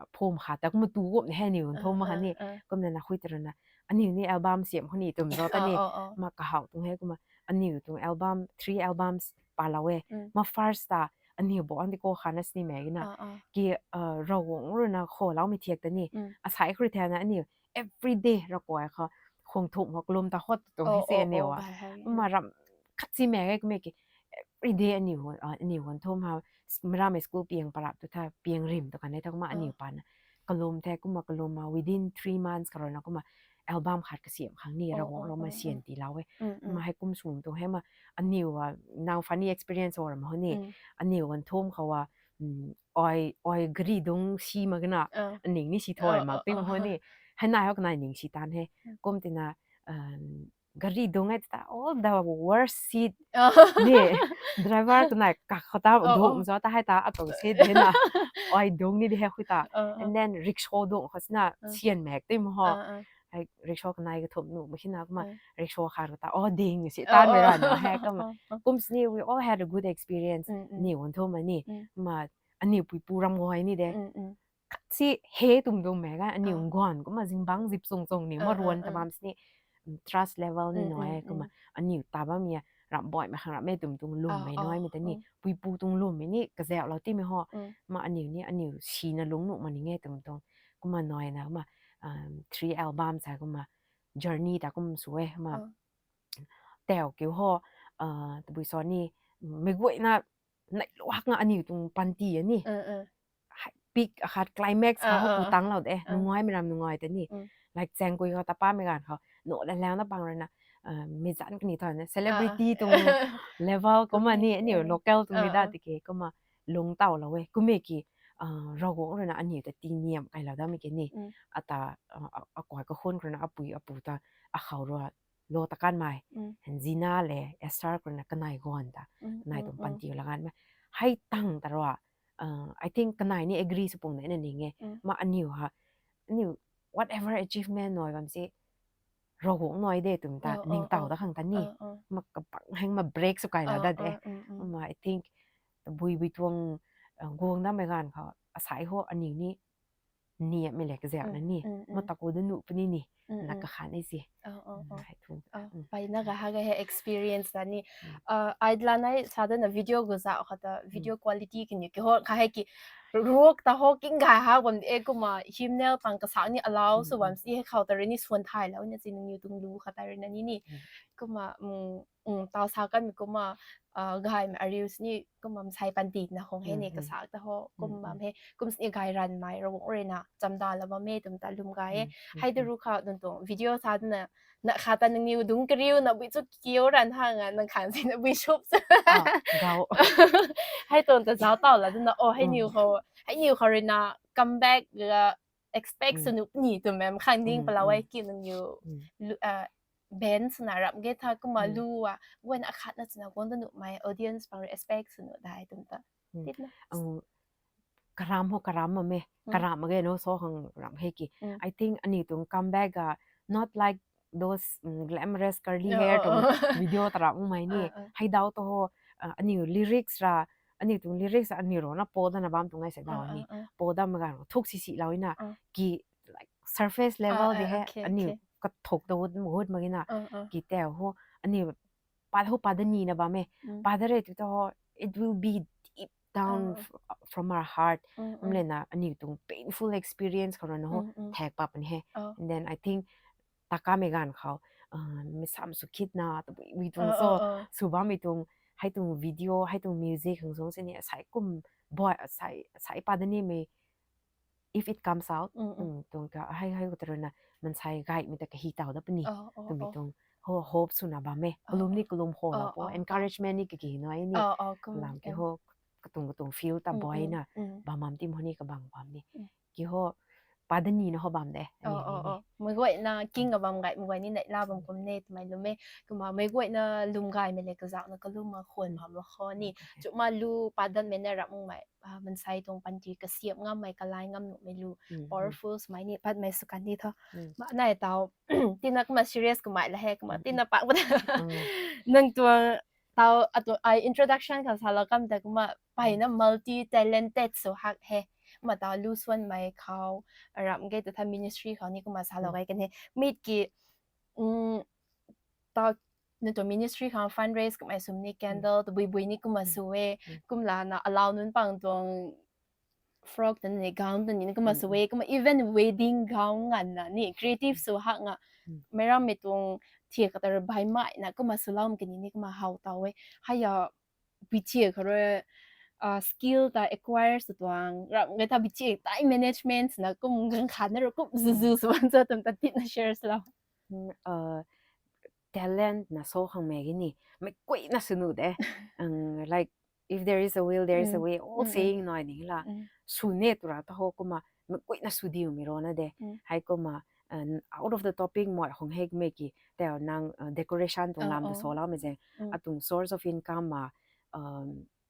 Aphum khat ta, kumna tu gup ne he, aniu ganv thum ma kha ni. Kumna na khui ta rui na, aniu ni album siam khou ni tum zo ta ni. Kumna kahaw tuang he, kumna aniu tuang album, three albums palou e. Kumna first ta, aniu bo andi ko khana sini mei na. Ki, Ravguangc rui na khou loumei thiak ta ni. Asai khou rui the na aniu, everyday rakuai khou, khung thum khou kalum ta hot tuang he si aniu a. Kumna ram khat si mei e, kumna ki, everyday aniu, aniu ganv thum ha, maramei school piang parap tu tha, piang rim tu kan e tha, kumna aniu pa na. Kalum the, kumna kalum ma, within three months khou rui na kumna album khat kasiam khang ni, Ravguangc rui ma sian tiilou e. Kumna hei kum sum tuang he ma, aniu a, now funny experience or ma ho ni. Aniu ganv thum khou a, ai, ai gari dung si mak na, aning ni si thoi mak ti ma ho ni. Hei nai ho kanai ning si tan he. Kum tina, gari dung e ta, all the worst seat. Ni, driver kanai kak khou ta, dung zo ta hei ta, atou seat hei na. Ai dung ni di he khui ta. And then rickshaw dung khou sina, sian mak ti ma ho. Hei rickshaw kanai kathum nuh mak hina kumna, rickshaw khat khou ta, oh, ding si tan mei ra na he kumna. Kum sini, we all had a good experience. Aniu ganv thum ma ni. Kumna aniu puipu ram guay ni de. Si he tum tum mei ga, aniu guan kumna zingbangc zip chung chung ni, ma ruan ta bam sini, trust level ni nai e, kumna aniu ta bammei a, ramh baihmei khang ramhmei tum tuang lwmmei naimei ta ni, puipu tuang lwmmei ni, kazauhlou timei ho, ma aniu ni, aniu sina lungc nuh ma ning e tum tuang, kumna nai na, kumna, three albums hei kumna, journey ta kum sw e, kumna, tau kiu ho, tabui sa ni, mei guayna, neihlou hak na aniu tuang panty a ni. Peak akhat climax khou pu tanglou de, nungaimei ram nungai ta ni. Like chaeng kui khou ta pamei ganv khou, nuh la launa pang rui na, mei zanc kani thau na, celebrity tuang level kumna ni, aniu local tuang ni da tiki, kumna lungc tawlou e, kummei ki, Ravguangc rui na aniu ta tii niam kailou damei ki ni. Ata, akai kakhun khou rui na apui apu ta, akhou rui lou ta kanmei. Zina le, Esther khou rui na kanei guan ta, kanei tuang panty la ganmei. Hei tang ta rui, I think kanei ni agree sw pung de na ning e. Ma aniu ha, aniu whatever achievement nai bam si, Ravguangc nai de tum ta, ningtow da khang ta ni. Ma kapang heng ma break sw kailou da de. Ma I think, tabui bui tuang, guang damei ganv khou, asai ho aniu ni, niamhmei le kazauh na ni, ma taku da nuh puni ni, na kakhan e si. Hei thu. Pai na ga ha ga he experience ta ni. Ai la nai sa da na video gu zauh khou ta, video quality kaniw ki ho kha hei ki, ruak ta ho king gay ha bam e kumna, thumbnail pang kasa ni allow sw bam si hei khou ta rui ni swan thaylou na si nangniw tuang lu khou ta rui na ni ni. Kumna, tau sa kanmei kumna, gaymei arius ni kumna msei panty na khang hei ni kasak ta ho, kum bam he, kum sini gay ranmei Ravguangc rui na chamdalou bam e tum ta lwm gay e. Hei da ru khou nang tuang video sa da na, na kha ta nangniw dungc kariu na bui chu kiu ran hang a, nang khan si na bui sup. Hei tuang ta zauc taw la da na, oh, hei niw khou, hei niw khou rui na comeback ga expect sw nuh ni twmei khang ding palou e ki nangniw, band swna ramh ge tha kumna lu a, guayna akhatna swna guang da nuhmei audience pang rui expect sw nuh dai tum ta. Karam ho karam mak e, karam mak ge no so khang ramh he ki. I think aniu tuang comeback ga, not like those glamorous curly hair tuang video ta ramh mei ni. Hei dau ta ho, aniu lyrics ra, aniu tuang lyrics aniu rui na po dana bam tuang e se dau ni. Po dam ga thuk si silou na, ki, like, surface level di he, aniu kathuk ta gut mak ge na. Ki tau ho, aniu pat ho, pat da ni na bam e. Pat da re tu ta ho, it will be deep down from our heart. Mle na aniu tuang painful experience khou rui na ho thak pat puni he. And then I think takamei ganv khou, mi sam sw khit na tabui bui tuang so, sw bammei tuang, hei tuang video, hei tuang music khang song sini asai kum boi, asai pat da nimei, if it comes out, tuang ka hei hei khou ta rui na mansei gaymei ta kahi taw da puni twmei tuang ho hope swna bam e. Kalum ni kalum ho la po, encouragement ni kaki na ni lam ki ho, katuang katuang field ta boi na bam bam tim ho ni kabang bam ni ki ho, pat da ni na ho bam de. Meic guayna king a bam gay, meic guay ni neihla bam kum ne twmei lwm e. Kumna meic guayna lwm gaymei le kazauhna kalum a khwan bam la kho ni. Chuma lu pat datmei na ramh mungmei, mansei tuang panty kasiam ngammei, kalai ngam nuhmei lu, powerful swmei ni patmei sw kan ni tho. Ma nai taw, tina kumna serious kamei la he, kumna tina pak pat nang tuang taw atu ai introduction khang salou kam ta kumna mpeyna multi talented sw hak he. Kumna taw lu suanmei khou, ramh ge ta tha ministry khou ni kumna salou gay kan he. Mit ki, taw nang tuang ministry khang fundraise kamei swmei ni, candle tabui bui ni kumna sw e. Kumlana alau nunc pang tuang frock ta ni, gown ta ni kumna sw e. Kumna even wedding gown nganvna ni creative sw hak nga, meic rammei tuang thiak kata rui baihmei na kumna swlou kani ni kumna how taw e. Hei a, bichiak khou rui skill ta acquire sw tuang ramh ge ta, bichiak time management na kum ganv khat na rui kum zuzu sw bam cho twmei ta tina share swlou. Talent na show khang mei ki ni, meic guayna sw nuh de. Like, if there is a will, there is a way, all saying nai ni la. Sw ne tu ra ta ho kumna meic guayna sw diumei rana de. Hei kumna, out of the topic mei khang hei mei ki, taw nang decoration tuang lam ta swloumei zaeng, atuang source of income ma,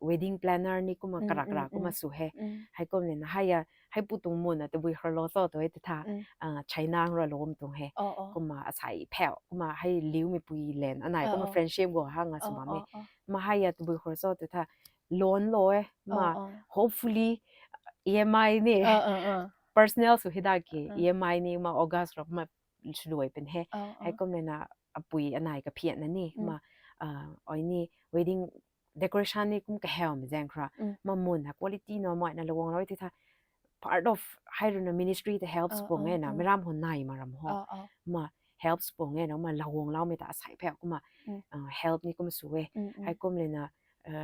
wedding planner ni kumna karak ra kumna sw he. Hei kumna na hei a, hei pu tuang mun na tabui kharlou cho tu e ta tha, China rui lou bam tuang he. Kumna asai pheu kumna hei liumei pui lan anei kumna friendship khou hang a sw bam e. Ma hei a tabui khar cho tu tha, loan lou e. Ma hopefully E M I ni, personal sw hei da ki E M I ni ma August rui kumna swluai puni he. Hei kumna na apui anei kaphianna ni ma, ai ni wedding decoration ni kum kahawmei zaeng khou ra, ma mun na quality na mei na laguanglou e ti tha, part of hei rui na ministry ta help sw pung e na, meic ram khou nai ma ram ho, ma help sw pung e na, ma laguangloumei ta asai pheu kumna help ni kumna sw e. Hei kumna na,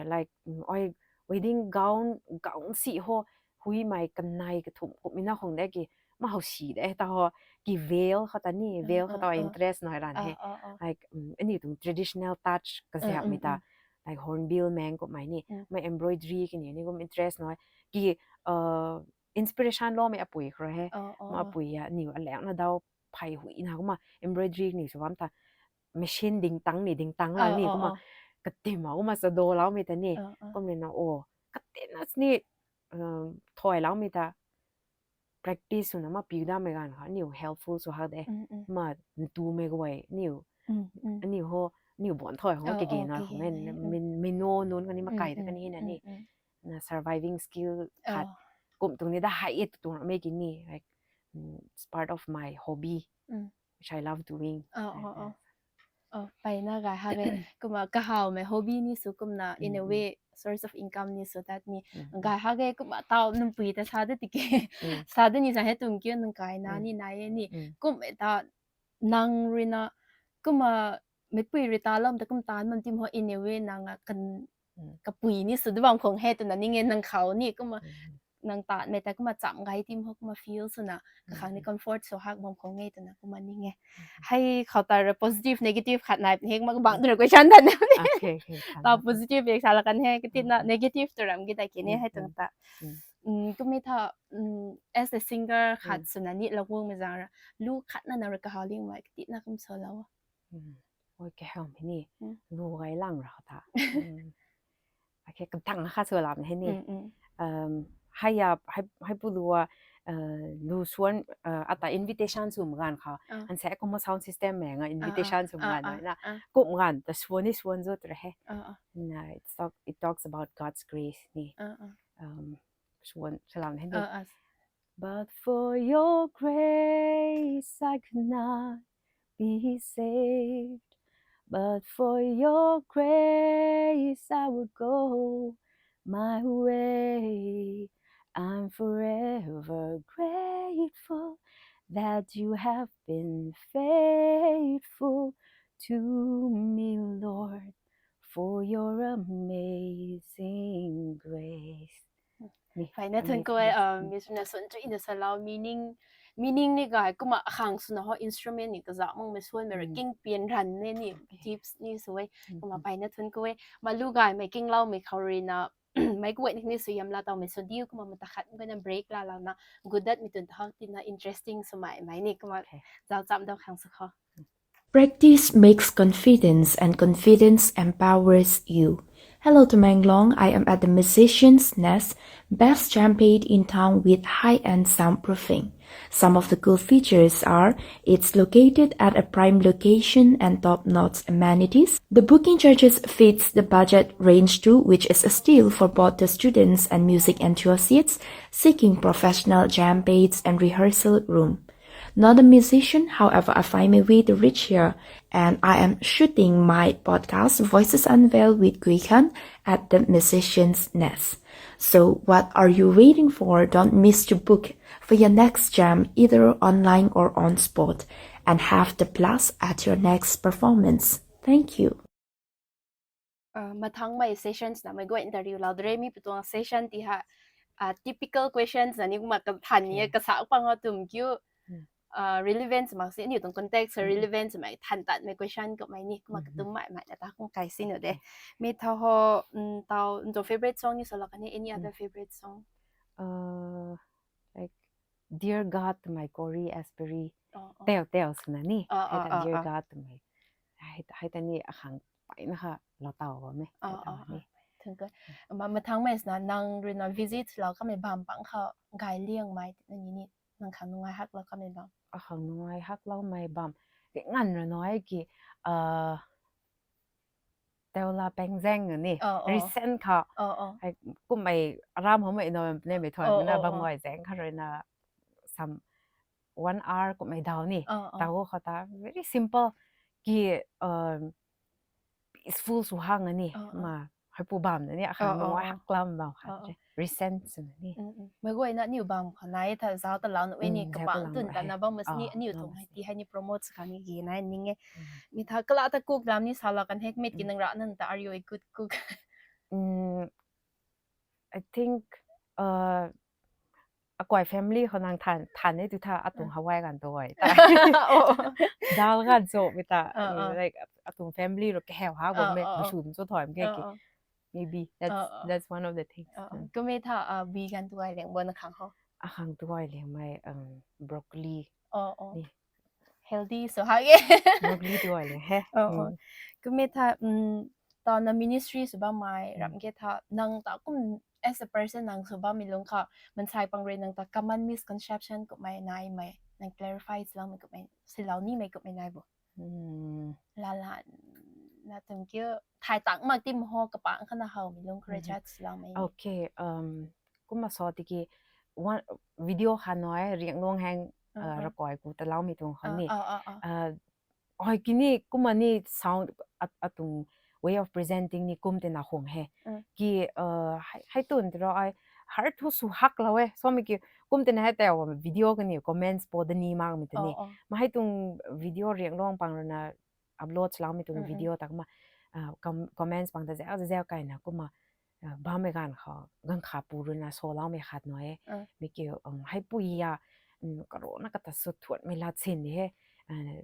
like, ai wedding gown, gown si ho, huimei kanei kathumh kumhmei na khang de ki, ma how si de ta ho, ki veil khou ta ni, veil khou ta interest nai ran he. Like, aniu tuang traditional touch kaziapmei ta, like hornbill meng kumhmei ni, mei embroidery kini ni kum interest nai, ki inspiration loumei apui khou rui he. Ma apui a aniu alangna daw phey hui na kumna embroidery ni sw bam ta, machine ding tang ni, ding tang la ni kumna, katim a kumna chadoloumei ta ni, kumna na o, katina sini thoiloumei ta practice swna ma piu damei ganv khou aniu helpful sw hak de. Ma ntumei guay aniu, aniu ho, aniu ban thoi khang kage na khang e, mei no nunc kani makai ta kani na ni, na surviving skill khat kum tuang ni da hei e tu tuang mei ki ni, like, it's part of my hobby, which I love doing. Mpeyna gay hak e. Kumna kahawmei hobby ni sw kumna, in a way source of income ni sw tat ni gay hak e. Kumna taw nungpui ta sa de tiki, sa de ni sa he tuang kiu nang kai na ni nai e ni. Kum e ta nang rui na, kumna meicpui rui ta lam ta kum taan bam tim ho, in a way nang a kan kapui ni sw de bam khang he twna ning e nang khou ni kumna, nang tatmei ta kumna cham gay tim ho kumna feel swna, kakhang ni comfort sw hak bam khang e twna kumna ning e. Hei khou ta rui positive negative khat nai he kumna kabang twna question than na. Ta positive ek sa la kan he, katina negative tu ram ki ta ki ni hei tuang ta. Kummei tha, as a singer khat swna ni laguangmei zaeng ra, lu khatna nang rui kahawlingmei katina kum salou? Oi, kahawmei ni, lu gay lang ra ta. Okay, kadang khat sw lam he ni. Hei a, hei pu lu a, lu suan, ata invitation sw maganv khou, anse kumna sound system mei nga invitation sw maganv na, kum ganv ta suan ni suan zut ra he. Na, it talks about God's grace ni. Suan salam he ni. But for your grace I could not be saved. but for your grace I would go my way. I'm forever grateful that you have been faithful to me, Lord, for your amazing grace. Ni, Faina thun amazing ko e, grace. Ah, mi swna swn chu ina salou meaning, meaning ni gay kumna akhang swna ho instrument ni kazauh makmei swanmei ra Mm. king pian ran ne ni tips ni sw e. Mm, Kumna mm. faina thun ko e, malu gaymei kingloumei khou rui na, mei kuay ni ni sw yam la tawmei sw diu kumna mata khat ko na break la la na, good that mi tun thau tina interesting swmei mei ni kumna Okay. zau cham dau khang sw kho. Practice makes confidence and confidence empowers you. Hello, Tamenglong. I am at the Musician's Nest, best jam pad in town with high-end soundproofing. Some of the cool features are it's located at a prime location and top-notch amenities. The booking charges fits the budget range too, which is a steal for both the students and music enthusiasts seeking professional jam pads and rehearsal room. Not a musician, however, I find my way to reach here, and I am shooting my podcast, Voices Unveiled with Gui Khan, at the Musician's Nest. So, what are you waiting for? Don't miss to book for your next jam, either online or on spot, and have the blast at your next performance. Thank you. Ah, mathangmei sessions na mei guay interview lou dre mi pui tuang session ti ha, ah, typical questions na ni kumna kathan ni Yeah. kasa pang ho tum kiu, Mm. ah, relevance mak si, aniu tuang context Mm. relevance mei than tat mei question kumna ni kumna Mm-hmm. katum mei mei na ta kum kai si nu de. Okay. Mi tha ho, mm, tau, nzo favorite song ni salou kan e, any other Mm. favorite song? Uh, like, Dear God twmei Cory Asbury. Oh, oh. Teo, teo swna ni. Oh, Hei oh, ta oh, Dear oh. God twmei. Hei, hei ta ni akhang paina kha lou tau bam e. Oh, Hei ta oh, ni. oh. Thank you. Ma, mathangmei swna nang rui na visit lou kamei bam pang kha gay liangmei na ni ni. Nang khang nungai hak lou kamei bam. Akhang nungai hak loumei bam. Ki ngan ra nai ki, ah, Teola Pengzeng ni. Oh, oh. Recent kha. Oh, oh. Hei, kummei aram hou mei no ne mei thon Oh, na oh, bam oh. ngai zeng kha rui na some one hour kummei daw ni. Oh, oh. Tau kha ta very simple ki, um, peaceful sw hang ni. Oh, oh. Ma, hei pu bam na ni, akhang Oh, oh, nungai oh. hak lam bam kha Oh, oh. te. Recent swna ni. Mm, mm. Mei guay na niu bam kha nai tha zau ta lau na ui ni Mm, zau kapang ta lau tun na ta hei. na bam mas ni Oh, aniu no tuang mas hei ni. ti hei ni promote sa kha ni gi nai ning e. Mm. Mi tha kala ta cook lam ni salou kan hek mit ki Mm. nang ra nan ta are you a good cook? Mm, I think, uh, akai family khou nang than, than e tu tha atuang Uh. Hawaii ganv tu gay. Oh. Dal ganv cho mi ta, Uh, mm, uh. like, atuang family rui kaheu ha Uh, bam e, uh, uh. mashroom cho thoim ke Uh, ki. uh. Maybe that's, Uh, uh. that's one of the things. Uh, uh. Mm. Kummei tha, uh, vegan tu gay liang bo na khang ho? Akhang tu gay liangmei, um, broccoli Oh, oh. ni. Healthy sw ha e. Broccoli tu gay liang he. Oh, oh. Mm. Kummei tha, mm, ta na ministry sw bammei Mm. ram ke tha, nang ta kum as a person nang sw bammei lung kha, mansei pang rui nang ta common misconception kummei nai mei, nang clarify swloumei kummei, swlou nimei kummei nai bo? Mm. La la, na tum kiu, thai tang mak ti mo ho kapang kha na howmei lung kha Mm-hmm. recharge swloumei. Okay, um, kumna sa tiki, one, video kha nai, Riangluang heng, Uh, uh, uh. rakoi ku ta loumei tuang kha Uh, ni. uh, uh, uh. Uh, hei ki ni, kumna ni sound at, atuang way of presenting ni kum tina hung he. Mm. Ki, uh, hei, hei tun tiro ai, har thu sw hak lou e. So mi ki, kum tina hei tei video kani comments po da ni mak mi ta ni. Oh, oh. Ma hei tuang video Riangluang pang rui na upload swloumei tuang Mm, mm. video ta kumna, uh, com-, comments pang ta zau, zau, zau kai na kumna, uh, bammei ganv khou, ganv kha pu rui na saloumei khat nai e. Uh. Mi ki, um, hei pui ya, um, karona kata sw thuanmei lat sin ni he. Uh,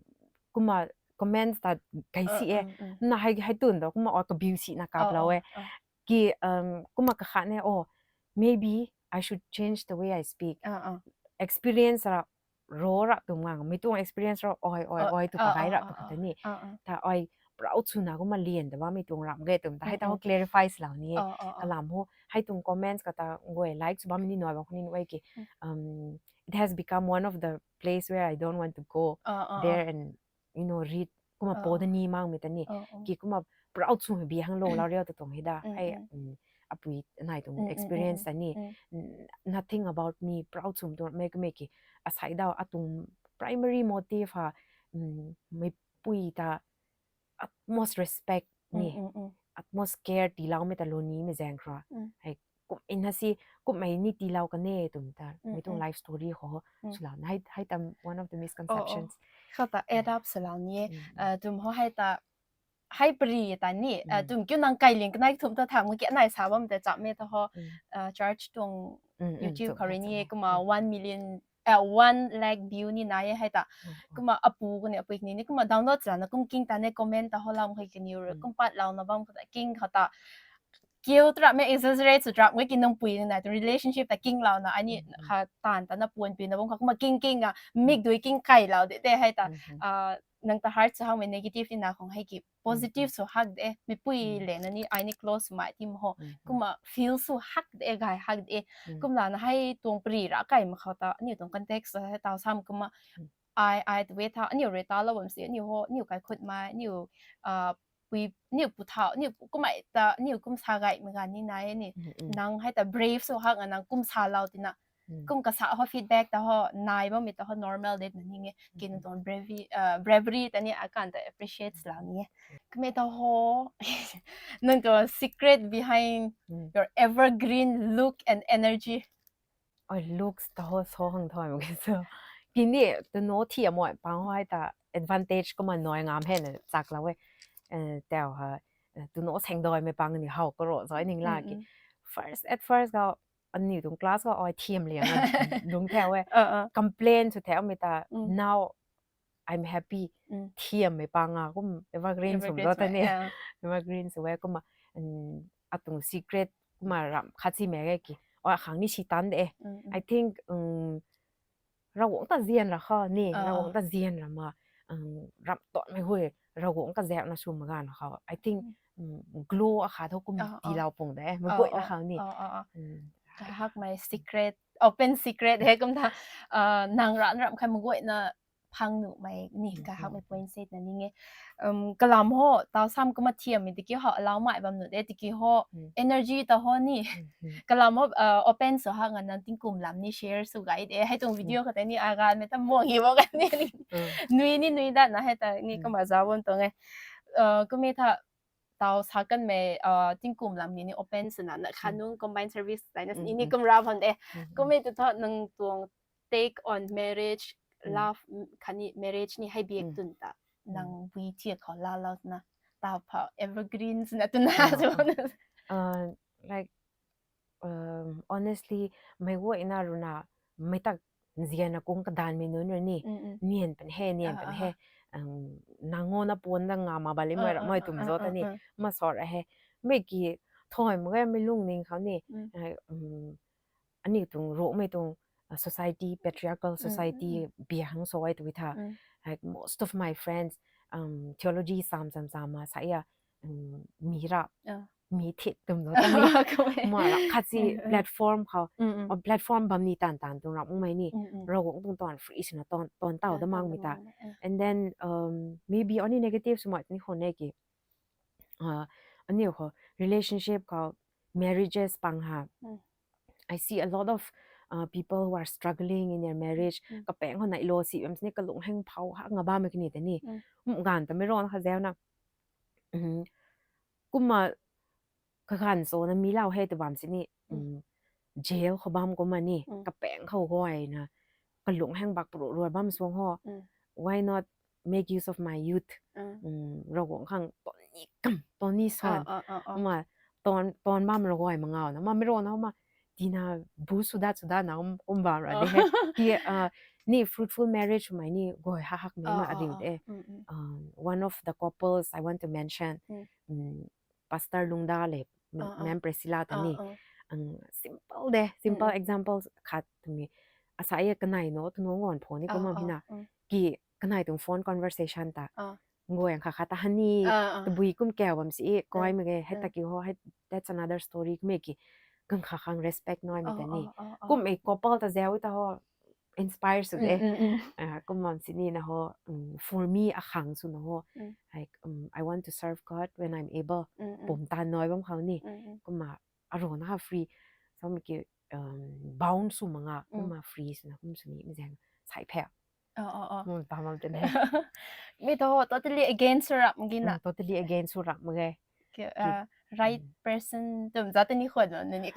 kumna comments ta kai Uh, si e. uh, uh. Na hei, hei tun da, kumna o kabiu si na kap Uh, lou uh, e. uh. Ki, um, kumna kakhat ne, oh, maybe I should change the way I speak. Uh, uh. Experience ra, ro ra tum ngang, mi tuang experience ra, oi, oi, Uh, oi, tu uh, kagai uh, ra, uh, tu kata uh. ni. Uh, uh. Ta oi, proud swna kumna lian ta bam mi tuang ram ge tum ta, hei ta ho Mm-mm. clarify swlou ni e. Uh, uh, uh. Kalam ho, hei tuang comments kata, ngoi like sw bam ni nai bam khou ni nai ki. Mm. Um, it has become one of the place where I don't want to go Uh, uh, uh. there and, you know, read, kumna Uh, po uh. da ni mang mi ta ni. Uh, uh. Ki kumna proud swmei bi hang lou lau riu ta tuang hei da. Mm, Hei, mm. um, apui nai tuang Mm, mm, mm, experience mm. ta ni. Mm. N-, nothing about me, proud swmei tuang mei kumna ki. Asai da atuang primary motive ha, um, mei pui ta utmost respect ni, utmost care tiiloumei ta lou nimei zaeng khou ra. Hei, kum in ha si, kummei ni tiilou kan e twmei ta, mi tuang life story khou swlou na, hei, hei tam one of the misconceptions. Khou ta add up swlou ni e, twmei hei ta, hei pari ta ni, twmei kiu nang kailing kanei thumh ta thang ki anei sa bam ta chammei ta ho, church tuang YouTube khou rui ni e, kumna one million, one lakh view ni nai e hei ta. Kumna apu kuni apui kuni ni kumna download swlana kum king ta ne comment ta ho lam hei kaniw rui kum patlouna bam khou ta king khou ta kiu trap mei exaggerate sw trap mei ki nang pui na tu relationship ta kinglouna ani kha taanv ta na puan pui na bam khou kumna king king a mikdui king kailou de te hei ta. Nang ta heart sw hakmei negative ni na khang hei ki positive sw hak de, mipui le na ni ai ni close swmei ti ho. Kumna feel sw hak de, gay hak de. Kumlana hei tuang pari ra kai mak khou ta aniu tuang context ta hei taw sam kumna ai, ai tu e tha, aniu rui talou bam si, aniu ho, aniu kaikhutmei, aniu pui, aniu pu thau, aniu kummei ta aniu kum sa gaymei ganv ni nai ni. Nang hei ta brave sw hak nga nang kum salou tina. Kum kasa ho feedback ta ho nai bammei ta ho normal de na ni e. Kin tuang bravery, bravery ta ni akan ta appreciate lou ni e. Kummei ta ho, nang tuang secret behind your evergreen look and energy. Looks ta ho so hang thoi mak e so. Kini tu no thi amoi pang ho hei ta advantage kumna nai ngam hei na chaklou e. Tau ha, tu no sengdaimei pang ni how karo zoi ning la ki. First, at first khou aniu tuang class khou ai thiam liang lung the e. Complain sw the mei ta, now I'm happy. Thiammei pang a kum evergreen sw lo ta ni. Evergreen sw e kumna, atuang secret kumna ramh khat simei e ki. Akhang ni si tan de. I think Ravguangc ta zian ra kha ni, Ravguangc ta zian ra ma, ramh tanmei hui, Ravguangc kazaekna sw mak ganv khou I think glow akhat thu kum tiilou pung de, meic guayna khang ni. Kahakmei secret, open secret hei kum ta, nang ran ramh kha meic guayna phang nuhmei ni kahakmei point set na ni e. Kalam ho, taw sam kumna thiammei tiki ho, alaumei bam nuh de tiki ho, energy ta ho ni. Kalam ho, open sw hak nga nang tingkum lam ni share sw gay de. Hei tuang video khou tei ni aganmei ta muang hi bo kan ni. Nui ni nui dat na hei ta ni kumna zauc bam tuang e. Kummei tha taw sa kanmei tingkum lam ni ni open swna na kha nung combined service tei na ni kum ra bam de. Kummei tu tho nang tuang take on marriage, love khatni marriage ni hei biak twn ta nang bui thiak khou laalou na, taw pha evergreen swna twna. Like, honestly, meic guayna ruina meic tak nzianna kung kadanmei nunc rui ni, nian pan he, nian pan he, nang nganvna puan da nga ma balimei ramei twmei zauc ta ni, ma sor he, mei ki thoi mak ge mei lungning khou ni, aniu tuang Ruangmei tuang society, patriarchal society bia hang sw e tw tha. Like most of my friends, theology sam sam sam ma sa ya, mi ra, mi thit twmei zauc ta ni, ma ra khat si platform khou, platform bam ni tan tan tuang ramhmei ni, Ravguangc tuang taanv free swna taanv taw da makmei ta. And then maybe only negative swmei ni khou ne ki, aniu khou relationship khou, marriages pang ha, I see a lot of people who are struggling in their marriage. Kapaeng khou neihlo si bam sini kalung heng phou hak nga bammei kani ta ni, ganv ta meic rana kha zauna, kumna kaganv chana milou he tw bam sini, jail khou bam kumna ni, kapaeng khou guayna kalung heng bak pru rui bam suang ho. Why not make use of my youth? Ravguangc khang tani kam tani san, kumna taanv bam ra guay ma ngauna ma meic rana ma tina bu sudat sudat na kum bam ra de he. Ki ni fruitful marriage mei ni guay ha hakmei ma ariu de. One of the couples I want to mention, Pastor Lungda le, Ma'am Priscilla ta ni, simple de, simple examples khat twmei, asa e kanei no twna guan pho ni kumna hina, ki kanei tuang phone conversation ta, guay kha khat ta hani, tabui kum kau bam si e, kaimei ge hei ta ki ho, that's another story kummei ki, ganv kha khang respect naimei ta ni, kummei couple ta zau ta ho, inspire sw de. Kumna sini na ho, for me akhang swna ho, like, I want to serve God when I'm able. Pum tan nai bam khou ni, kumna aruna ha free, samei ki, bound sw mak nga kumna free swna kum sw nimei zaeng sai phe. Oh, oh, oh. Mum ta mam tene. Mi to totally against rap mgi na. Mm, totally against rap mge. Ki, uh, right person tum za tani khwan lo nani.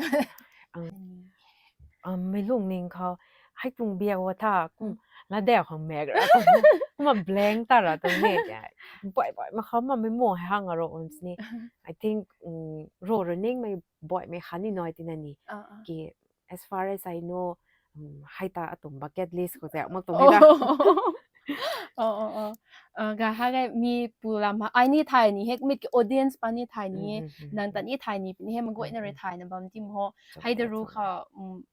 Um, mei lungning khou hei tung biak wa tha kum la deu khang mek ra kum, kum a blank ta ra tung ne. Boi boi ma khou ma mei mo hei hang aro um sini. I think um, ro running mei boi mei khan ni noi tina ni. Ki as far as I know, um, hei ta atum bucket list khou zak mak tung hei ta. Oh, oh, oh. Uh, ga ha ga mi pu lam ha, ai ni thai ni hek mit ki audience pa ni thai ni, nang ta ni thai ni pini he ma guay na re thai na bam tim ho. Hei da ru kha, um,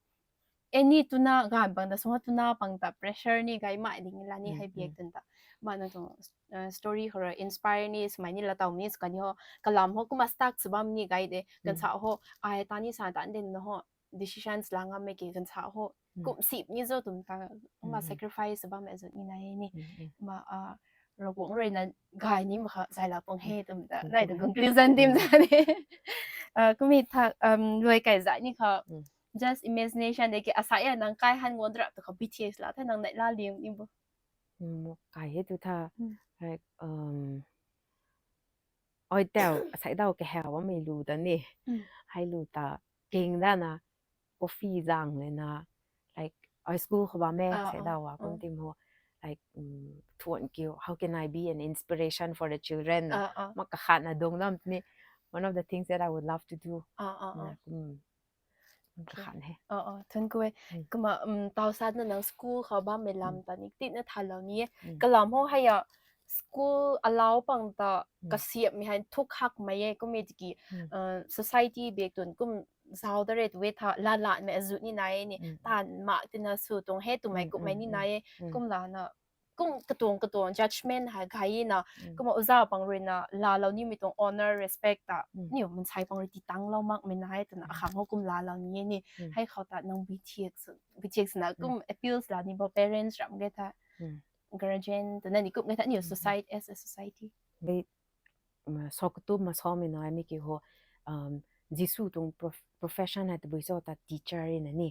any tuna gan bang da song tuna bang ta pressure ni gai mai ding la ni hei biak tun ta. Ma na tong, uh, story khou ra inspire ni smai ni la tau ni skan ni ho. Kalam ho kuma stuck sa bam ni gai de. Kan sa ho, ai ta ni sa ta den na ho. Decisions la ngam mei ki kan sa ho. Kum sip ni zo tum ta, kum a sacrifice bam a zut ni nai ni. Ma, ah, Ravguangc rui na gai ni ma kha zai la pang he tum ta. Nai ta conclusion dim ta ni. Ah, kum hi tha, um, luai kai zai ni kha. Just imagination de ki asai a nang kai han ngon drap tu kha B T S la tha nang nai la liam ni bo. Mm, kai he tu tha, like, um, oi tau, asai dau ke hau mei lu ta ni. Hei lu ta, king da na, coffee zang le na, like, oi school khou ba me, asai dau wa, kum tim ho, like, um, thuan kiu, how can I be an inspiration for the children? Ma kakhat na dong dam ni, one of the things that I would love to do. Na, kum, Kakhan he. Oh, oh, thuan ku e. Kuma, um, tau sat na nang school khou bam mei lam ta ni, ti na tha lou ni e. Kalam ho hei a, school alau pang ta, kasiap mi han thuk hak mei e, kum e tiki, uh, society bek tun, kum zau da re tu e tha, la la mei azut ni nai e ni, tan mak ti na su tuang he tu mei kum mei ni nai e, kum la na, kum katuang katuang judgment hei gai na, kum a uza pang rui na, la lou ni mi tuang honor, respect ta, niu mansei pang rui ti tang lou mak mei na hei, tuna akhang ho kum la lou ni e ni, hei khou ta nang B T S, B T S na, kum appeals la ni bo parents ram ge tha, guardian, tuna ni kum ge tha, niu society, as a society. Sokatu ma somei nai mi ki ho, um, Jisu tuang prof-, profession hei tabui cho ta teacher na ni.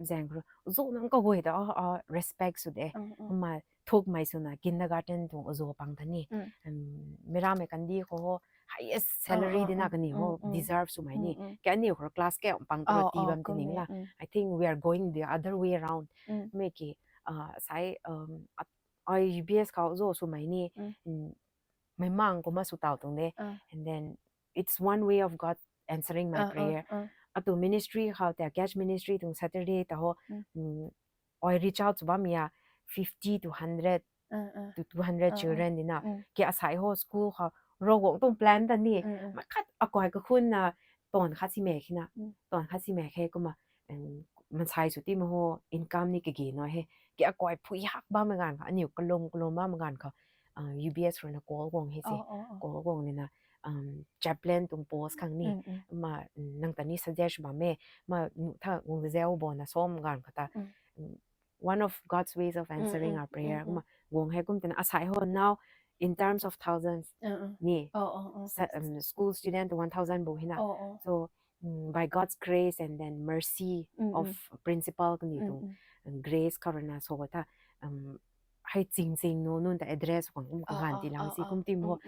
Zang kru, zo nang kaguay ta, ah, ah, respect sw de. Ma thuk mai sw na kindergarten tuang uzo pang ta ni. Um, mira mei kandi khou ho, highest salary di na kani ho, deserve sw mai ni. Kani khou class ke pang ta ti bam ti ning la. I think we are going the other way around. Mei ki, ah, sai, um, at-, ai U B S khou zo sw mai ni. Um, mei mang kumna sw tau tuang de. And then, it's one way of God answering my prayer. Atu ministry khou ta, catch ministry tuang Saturday ta ho, um, ai reach out sw bam ya fifty to hundred to two hundred children di na. Ke asai ho school khou, Ravguangc tuang plan ta ni, ma khat akai kakhun na, ton khat si me khe na, ton khat si me khe kumna, um, mansei sw ti ma ho, income ni kagi no he. Ke akai phui hak bam mei ganv khou, aniu kalum kalum bam mei ganv khou, uh, U B S rui na call guang he se. Call guang ni na, um, chaplain tuang post khang ni, ma, um, nang ta ni suggest bam e, ma, nu tha guang zeu bo na som ganv khou ta, um, one of God's ways of answering our prayer. Ma, guang he kum tina asai ho now, in terms of thousands, ni, sa-, um, school student one thousand bo hina. So, mm, by God's grace and then mercy of principal kani tuang, um, grace khou rui na so ta, um, hei ching ching nu, nun ta address khang kum kagan ti lang si kum ti mo.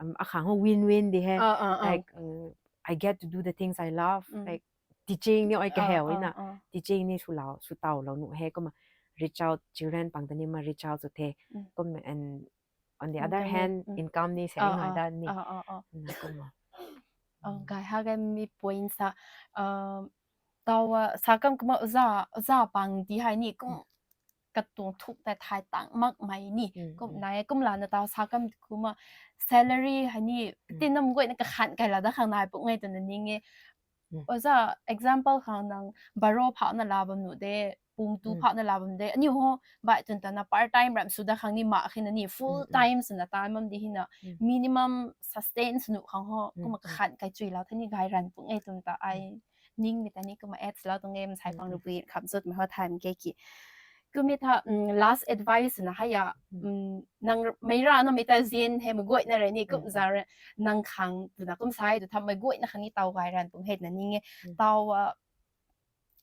Um, akhang ho win-win di he. Like, um, I get to do the things I love. Like, teaching ni ai kaheu na. Teaching ni sw lau, sw tau lou nu he kumna reach out, children pang ta ni ma reach out sw the. Kum and on the other hand, income ni se ngai da ni. Na kumna. Oh, gai ha gai mi point sa, um, tau, uh, sa kam kumna uza, uza pang di hei ni kum katuang thuk ta thai tang mak mai ni. Kum nai, kum la na tau sa kam kumna salary hei ni, tin nam guay na kakhan kai la da khang nai puk ngai tu na ning e. Oza, example khang nang baro phau na la bam nu de, pung tu phau na la bam de, aniu ho, bai tun ta na part time ram sw da khang ni ma khe na ni, full time sw na ta mam di hina, minimum sustain sw nu khang ho, kumna kakhan kai chui lau the ni gai ran puk ngai tun ta ai, ning mi ta ni kumna ads lau tuang e, mansei pang rupui kham zut mei ho time ke ki. Kum mi tha, um, last advice na hei a, um, nang mei ra na mei ta zin he mei guay na re ni kum za re, nang khang tu na kum sai tu tha mei guay na khang ni tau gai ran pung het na ning e. Tau, uh,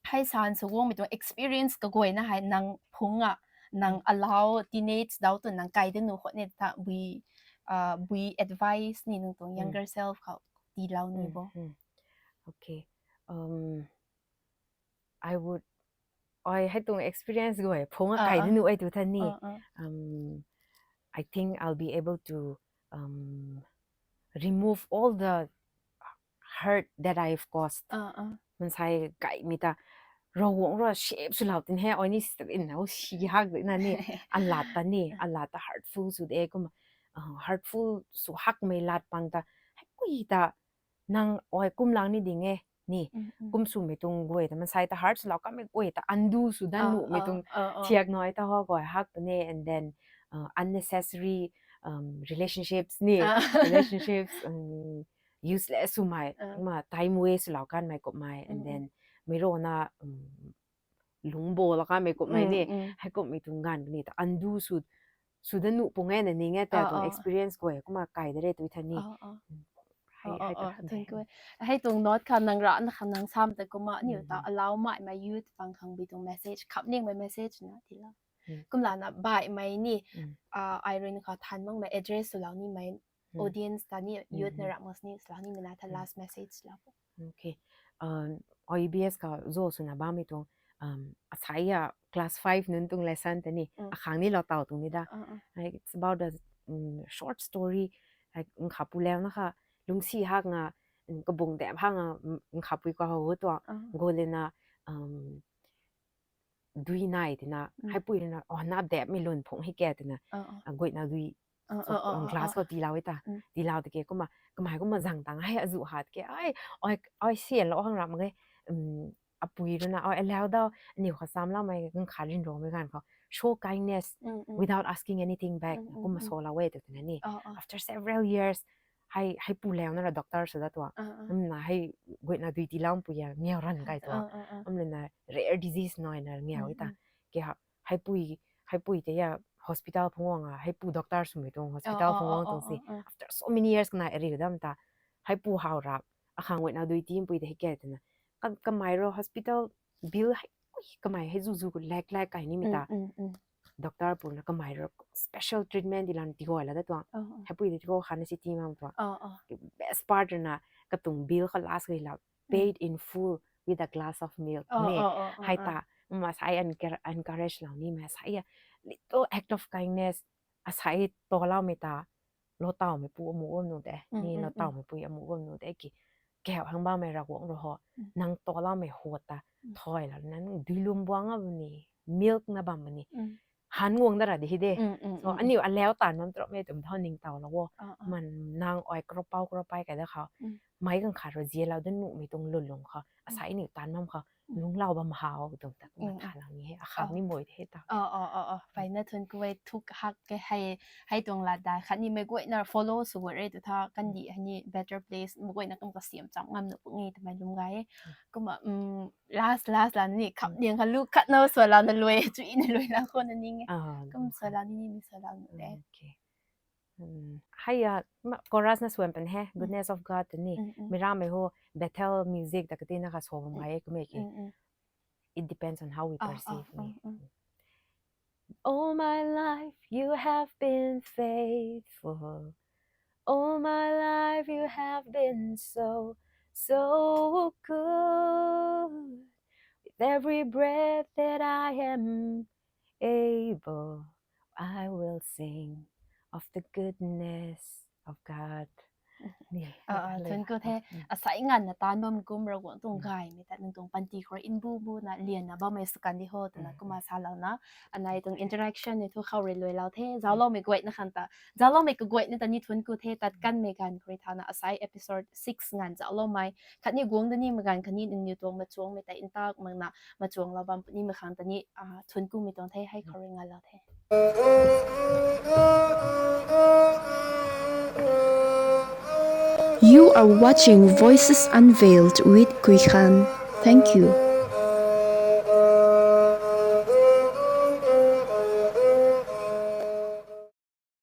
hei san sa guang mi tuang experience kaguay na hei nang phung a, nang alau teenage dau tu nang kai de nu khou ni ta bui, uh, bui advice ni nang tuang younger self khou tiilou ni bo. Okay. Um, I would, I had to experience guay phung a kai de nu ai tu than ni. Um, I think I'll be able to um, remove all the hurt that I've caused. Mansei kai mi ta Ravguangc rui shape swlou tin he, ai ni sister in now si hak de na ni, alat ta ni, alat ta hurtful sw de kum, uh, hurtful sw hakmei lat pang ta, hei kui ta, nang ai kum lang ni ding e ni, kum swmei tuang guay ta, mansei ta hurt swlou kamei guay ta, undo sw dan nuhmei tuang thiak nai ta ho guay hak puni, and then uh, unnecessary um, relationships ni, relationships um, useless swmei, ma time waste swlou kanmei kummei, and then mei rui na um, lungbo la kanmei kummei ni, hei kummei tuang ganv ni ta undo sw, sw dan nuh pung e na ning e ta tuang experience guay kumna kai de re tu than ni. Hei tuang note kha nang ra na kha nang sam ta kumna aniu ta alau mai mei youth pang khang bi tuang message, kham ning mei message na tiilou. Kumlana baihmei ni, uh, Irene khou than makmei address swlou nimei audience ta ni, youth na ram mas ni swlou nimei na ta last message lou. Okay. Um, O E B S khou zo swna bammei tuang, um, asai a class five nunc tuang lesson ta ni, akhang ni lou tau tuang ni da. Like, it's about a um, short story. Like, nkhapu leu na kha, lungsi hak nga, kabung dep hak nga, nkhapu ka ho tuang, golena, um, dui nai tina, heipui rui na, oh, nap dep mi lun phung hei ke tina, guayna dui, glass khou tiilou e ta, tiilou tike kumna, kamei kumna zang tang hei azu hat ke, ai, ai, ai sian lou hang ram ge, um, apui rui na, ai, alau dau, aniu khou samloumei, nkhat rinromei ganv khou, show kindness without asking anything back, kumna salou e tu tina ni. After several years, hei, hei pu leu na ra doctor sw da tuang. Um, na hei guayna dui tiilou pu ya, ngiau ran kai tuang. Um, na rare disease nai na ngiau e ta. Ke ha, hei pui, hei pui te ya hospital phungwang a, hei pu doctor swmei tuang hospital phungwang tuang si. After so many years kana eri dam ta, hei pu hau ra, akhang guayna dui tiim pui te hei ke tina. Kamei rui hospital bill hei, kamei hei zuzu lak lak kai nimei ta. Doctor pu na kamei rui special treatment di lan tigay la da tuang. Hei pui de tigo khana si tiimang tuang. Best part rui na katuang bill khou last gay la paid in full with a glass of milk. Hei ta, ma sai encourage lou nimei sai a little act of kindness, asai toloumei ta, lou tawmei pu amu bam nu de, ni lou tawmei pui amu bam nu de ki, kau hang bammei Ravguangc rui ho, nang toloumei ho ta, thoi la, nang duilum buang a bam ni, milk na bam ni, han guang da ra di hi de. So, aniu alau tan bam tromei tum thau ning taw lou o. Man nang ai kropau kropai kai da khou, mei ganv khat rui zialou da nuhmei tuang lulung khou, asai aniu tan bam khou, lungclou bam hau tum ta, kumna tha lang ni he, akhang ni moi de he ta. Payna thun ku e thuk hak ke hei, hei tuang lat da, khatni mei guayna follow sw guay re tu tha, kandih hei ni better place, mei guayna kum kasiam cham ngam nu pung e twmei lum gay e. Kumna, um, last, last la ni, kham diang kha lu khat na sw la na lui, chui na lui la khou na ning e. Kum sw la ni, ni sw la nu de. Hei a, chorus na swan pan he, Goodness of God ta ni. Meic ramei ho, Bethel music ta kati na kha sw bam gay e kummei ki. It depends on how we perceive ni. All my life you have been faithful. All my life you have been so, so good. With every breath that I am able, I will sing of the goodness of God. Ni, Thun ku the, asai nganvna taanv bam kum Ravguangc tuang gaymei ta nang tuang panty khou rui mbu mbuna lianna bammei sw kan di ho twna kumna salouna, anei tuang interaction ni thu khou rui luailou the, zaucloumei guayna khang ta, zaucloumei kaguayna ta ni thun ku the, tat kanmei ganv khou rui thana asai episode six nganv zaucloumei khatni guang da nimei ganv khatni nangniw tuang machuangmei ta ntak makna machuanglou bam puni mei khang ta ni, thun kumei tuang the, hei khou rui nganvlou the. You are watching Voices Unveiled with Kuikhan. Thank you.